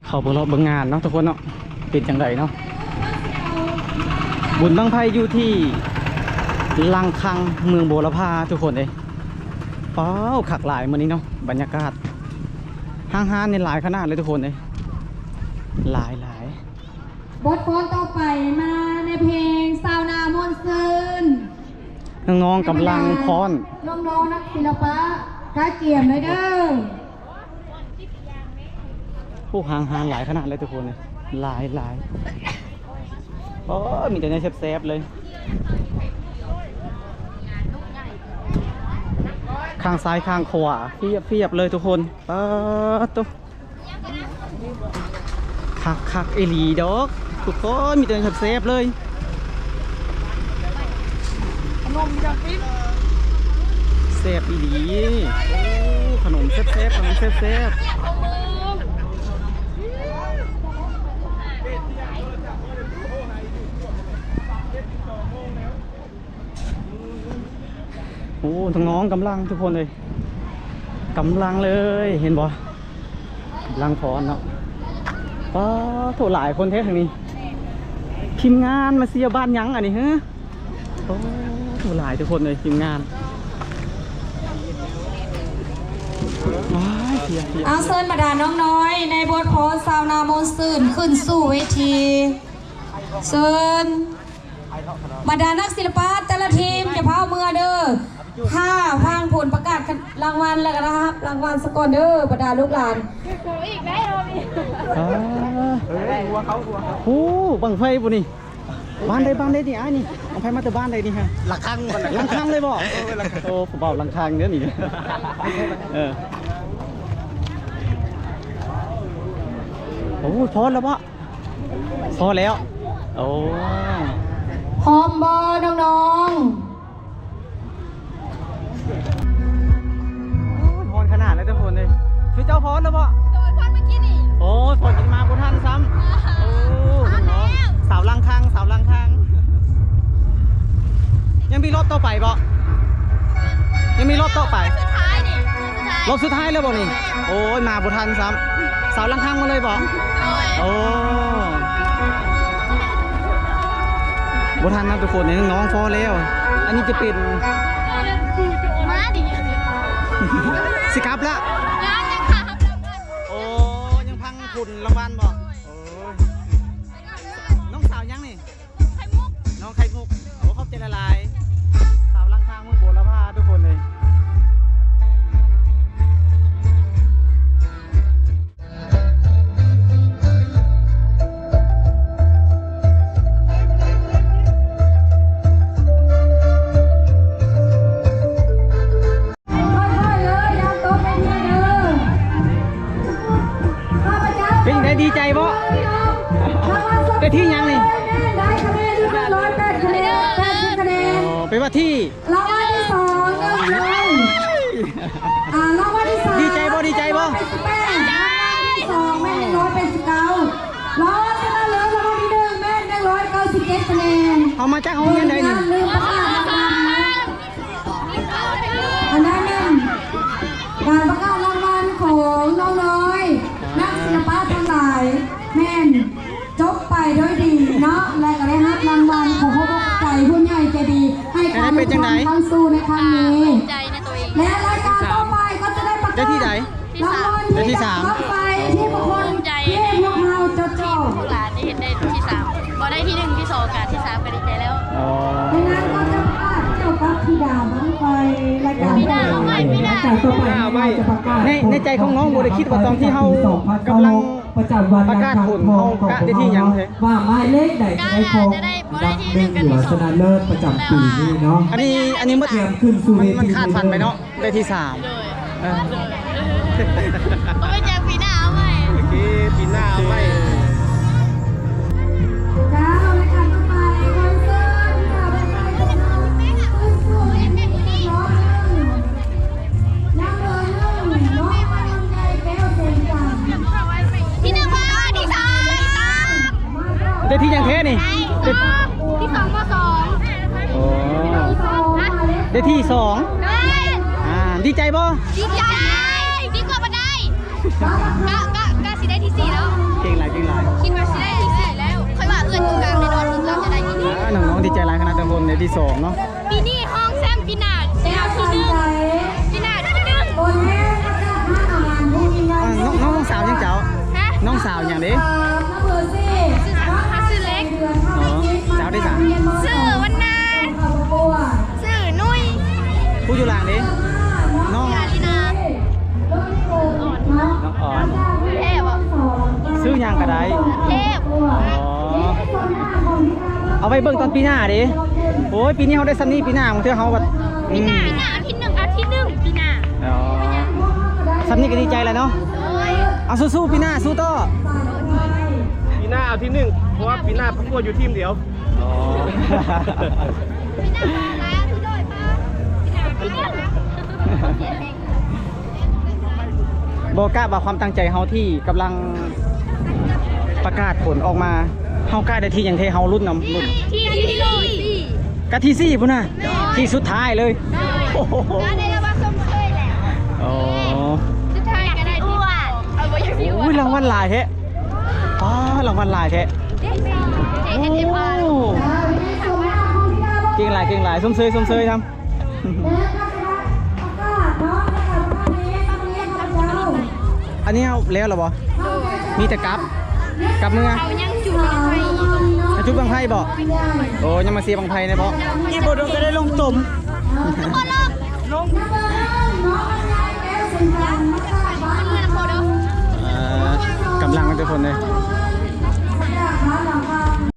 ເຂົ້າເບິ່ງເລາະເບິ່ງງານເນາະທຸກຄົນເນາະ ເປັນຈັ່ງໃດເນາະ. ບຸນບັ້ງໄຟຢູ່ທີ່ລາງຄັງ ເມືອງບົວລະພາທຸກຄົນເອີຍ. ວ້າວ ຄັກຫຼາຍມື້ນີ້ເນາະ ບັນຍາກາດ ຫ້າງຮ້ານນີ້ຫຼາຍຂະໜາດເລີຍທຸກຄົນເອີຍ ຫຼາຍໆ. ບົດຟ້ອນຕໍ່ໄປມາໃນເພງຊາວນາມ່ວນຊື່ນ ນ້ອງໆກຳລັງຟ້ອນ ນ້ອງໆນັກສິລະປະກະກຽມເລີຍເດີ. ໂອ້ ຫ້າງຮ້ານຫຼາຍຂະໜາດເລີຍທຸກຄົນ ຫຼາຍໆ. ໂອ້ ມີແຕ່ແນວແຊບໆເລີຍ ຂ້າງຊ້າຍຂ້າງຂວາ ພຽບໆເລີຍທຸກຄົນ. ປາດໂຕ ຄັກໆອີ່ຫຼີດອກທຸກຄົນ ມີແຕ່ແຊບໆເລີຍ. ຂະໜົມຢາກກິນ ແຊບອີ່ຫຼີ. ໂອ້ ຂະໜົມແຊບໆ ຂະໜົມແຊບໆ. ໂອ້ ນ້ອງໆກຳລັງທຸກຄົນເອີຍ ກຳລັງເລີຍ ເຫັນບໍ່ ກຳລັງຟ້ອນເນາະ. ປາດໂທ້ ຫຼາຍຄົນແທ້ທາງນີ້ ທີມງານມາເຊຍບ້ານຫຍັງອັນນີ້ເຮີ? ໂອ້ໂຫ ຫຼາຍທຸກຄົນເອີຍ ທີມງານ. ວ້າຍ ເຊຍ ເຊຍ. ເອົາ ເຊີນບັນດານ້ອງນ້ອຍໃນບົດຟ້ອນຊາວນາມ່ວນຊື່ນຂຶ້ນສູ່ເວທີ ເຊີນ. ບັນດານັກສິລະປະແຕ່ລະທີມ ຢ່າຟ້າວເມືອເດີ ຖ້າຟັງຜົນປະກາດລາງວັນແລ້ວກໍຮັບລາງວັນສາກ່ອນເດີ ບັນດາລູກຫຼານ. ອ່າ ເອີຍ ຫົວເຂົາ ຫົວເຂົາ. ໂອ້ ບັ້ງໄຟບໍ່ນີ້? ບ້ານໃດ ບ້ານໃດນີ້ອ້າຍນີ້? ບັ້ງໄຟມາແຕ່ບ້ານໃດນີ້ຮະ? ລາງຄັງ ລາງຄັງເລີຍບໍ່? ເອີ ລາງຄັງ. ໂອ້ ຜູ້ບ່າວລາງຄັງເດີນີ້. ເອີ ໂອ້ ພໍແລ້ວບໍ່? ພໍແລ້ວ. ໂອ້ ພ້ອມບໍ່ນ້ອງໆ? ໂອ້ຍ ຮ້ອນຂະໜາດເລີຍທຸກຄົນເອີຍ. ຄືເຈົ້າຟ້ອນແລ້ວບໍ່? ໂດຍ ຟ້ອນມື້ກີ້ນີ້. ໂອ້ຍ ຟ້ອນກິນມາບໍ່ທັນຊ້ຳ. ໂອ້ ສາວລາງຄັງ ສາວລາງຄັງ. ຍັງມີລອບຕໍ່ໄປບໍ່? ຍັງມີລອບຕໍ່ໄປ? ສຸດທ້າຍນີ້ ສຸດທ້າຍ ລອບສຸດທ້າຍແລ້ວບໍ່ນີ້? ໂອ້ຍ ມາບໍ່ທັນຊ້ຳ. ສາວລາງຄັງມາເລີຍບໍ່? ໂດຍ. ໂອ້ ບໍ່ທັນນະທຸກຄົນ ນ້ອງໆພໍແລ້ວ. ອັນນີ້ຈະເປັນ ມາດີ ຊິກັບລະ ຍັງ ຍັງຄ່າຮັບລາງວັນ. ໂອ້ ຍັງຟັງຜົນລາງວັນບໍ່? ໂອ້ຍ ນ້ອງສາວຫຍັງນີ້? ໄຂ່ມຸກ ນ້ອງໄຂ່ມຸກ. ໂອ້ ຂອບໃຈຫຼາຍໆ ສາວລາງຄາງເມືອງບົວລະພາທຸກຄົນເລີຍ. ເປັນຈັ່ງໃດ ດີໃຈບໍ່? ໄດ້ທີ່ຫຍັງນີ້? ອໍ ເປັນວ່າທີ່ ລາງວັນທີສອງ ໜຶ່ງຮ້ອຍ ອ່າ ລາງວັນທີສາມ ດີໃຈບໍ່? ດີໃຈບໍ່? ແປດສິບແປດ ລາງວັນທີສອງແມ່ນ ໜຶ່ງຮ້ອຍແປດສິບເກົ້າ ລາງວັນຊະນະເລີດ ລາງວັນທີໜຶ່ງແມ່ນ ໜຶ່ງຮ້ອຍເກົ້າສິບເຈັດຄະແນນ. ເຮົາມາຈາກໂຮງຮຽນໃດນີ້? ລືມປະກາດລາງວັນເນາະ. ອັນນັ້ນແມ່ນການປະກາດລາງວັນຂອງນ້ອງນ້ອຍ ນັກສິລະປະທັງຫຼາຍ ແມ່ນຈົບໄປໂດຍດີເນາະ ແລະ ກໍໄດ້ຮັບລາງວັນ. ຂໍຂອບໃຈຜູ້ໃຫຍ່ໃຈດີ ໃຫ້ການ ເປັນຈັ່ງໃດ? ເຂົ້າສູ່ໃນຄັ້ງນີ້ ໃຈໃນຕົວເອງ ແລະ ລາຍການຕໍ່ໄປກໍຈະໄດ້ປະກາດ ໄດ້ທີ່ໃດ? ລາງວັນ ໄດ້ທີ່ສາມ ທີ່ຈະຮັບໄປ ທີ່ບຸກຄົນທີ່ພວກເຮົາຈົດຈ່ອງ ພວກຫຼານໄດ້ເຮັດໄດ້ທີ່ສາມ ບໍ່ໄດ້ທີ່ໜຶ່ງ ທີ່ສອງ ກະທີ່ສາມ ກະດີໃຈແລ້ວ. ອໍ ໃນນັ້ນກໍຈະປະກາດກ່ຽວກັບທິດາບັ້ງໄຟ ລາຍການ ປີໜ້າເອົາໃໝ່ ປີໜ້າ ໃນ ໃນໃຈຂອງນ້ອງບໍ່ໄດ້ຄິດວ່າຕອນທີ່ເຮົາກຳລັງປະກາດຜົນ ເຮົາກະໄດ້ທີ່ຫຍັງແທ້? ວ່າໝາຍເລກໃດຈະໄດ້ຄອງອັນດັບໜຶ່ງ ຫຼືວ່າຊະນະເລີດປະຈຳປີນີ້ເນາະ. ອັນນີ້ ອັນນີ້ມັນ ມັນຄາດຝັນໄປເນາະ. ໄດ້ທີ່ສາມ ໂດຍ ເອີ ບໍ່ເປັນຫຍັງ ປີໜ້າເອົາໃໝ່. ໂອເຄ ປີໜ້າເອົາໃໝ່. ເຈົ້າ ລາຍການຕໍ່ໄປ ຂໍເຊີນ ທີ່ໜຶ່ງ ທີ່ສອງ ໄດ້ທີ່ຫຍັງແທ້ນີ້? ທີ່ສອງ ມໍສອງ. ອໍ ໄດ້ທີ່ສອງ. ໂດຍ ອ່າ ດີໃຈບໍ່? ດີໃຈ ດີກວ່າບໍ່ໄດ້ ກະ ກະ ກະຊິໄດ້ທີ່ສີ່ແລ້ວ. ໂອເຄ ທີສອງເນາະ ປີນີ້ຮອງແຊມ ປີໜ້າຊິເອົາທີໜຶ່ງ ປີໜ້າທີໜຶ່ງ ອ່າ ນ້ອງ ນ້ອງສາວຫຍັງເຈົ້າ? ຮະ? ນ້ອງສາວຫຍັງເດ້? ຊື່ ຊື່ເລັກ ອໍ ສາວເດ້ສາ? ຊື່ວັນນາ ຊື່ນຸ້ຍ ຜູ້ຢູ່ຫຼັງເດ້? ນ້ອງ ນ້ອງອອນ ເທບ ຊື່ຫຍັງກໍໄດ້ ເທບ ອໍ ເອົາໄວ້ເບິ່ງຕອນປີໜ້າເດ້. ໂອ້ຍ ປີນີ້ເຮົາໄດ້ສ່ຳນີ້ ປີໜ້າບາງເທື່ອເຮົາແບບ ປີໜ້າ ອືມ ປີໜ້າທີໜຶ່ງ ທີໜຶ່ງ ປີໜ້າ ອໍ ສ່ຳນີ້ກໍດີໃຈແລ້ວເນາະ. ໂດຍ ເອົາ ສູ້ໆ ປີໜ້າສູ້ຕໍ່. ປີໜ້າເອົາທີໜຶ່ງ ເພາະວ່າປີໜ້າປະກວດຢູ່ທີມດຽວ. ອໍ ບໍ່ກະວ່າຄວາມຕັ້ງໃຈເຮົາທີ່ກຳລັງປະກາດຜົນອອກມາ ເຮົາກະໄດ້ທີ່ຫຍັງແທ້? ເຮົາລຸ້ນນຳ ລຸ້ນ ທີ່ ທີ່ ທີ່ ກະທີສີ່ພຸ້ນນະ ໂດຍ ທີ່ສຸດທ້າຍເລີຍ. ໂດຍ ໂອ້ໂຫ ກະໄດ້ລາງວັນຊົມເຊີຍແຫຼະ. ອໍ ສຸດທ້າຍກະໄດ້ທີ່ ໂອ້ຍ ລາງວັນຫຼາຍແທ້. ປ້າ ລາງວັນຫຼາຍແທ້. ໂອ້ ເກັ່ງຫຼາຍ ເກັ່ງຫຼາຍ ຊົມເຊີຍ ຊົມເຊີຍນຳ. ອັນນີ້ເຮົາແລ້ວແລ້ວບໍ່? ມີແຕ່ກັບ ກັບເມືອ ເຮົາຍັງຈຸດບັ້ງໄຟຢູ່ ຍັງຈຸດບັ້ງໄຟບໍ່? ໂອ້ ຍັງມາເຊຍບັ້ງໄຟແດ່ບໍ່? ນີ້ບໍ່ດົນກໍໄດ້ລົງຕົມ ລົງ ເອີ ກຳລັງເດີທຸກຄົນເດີ.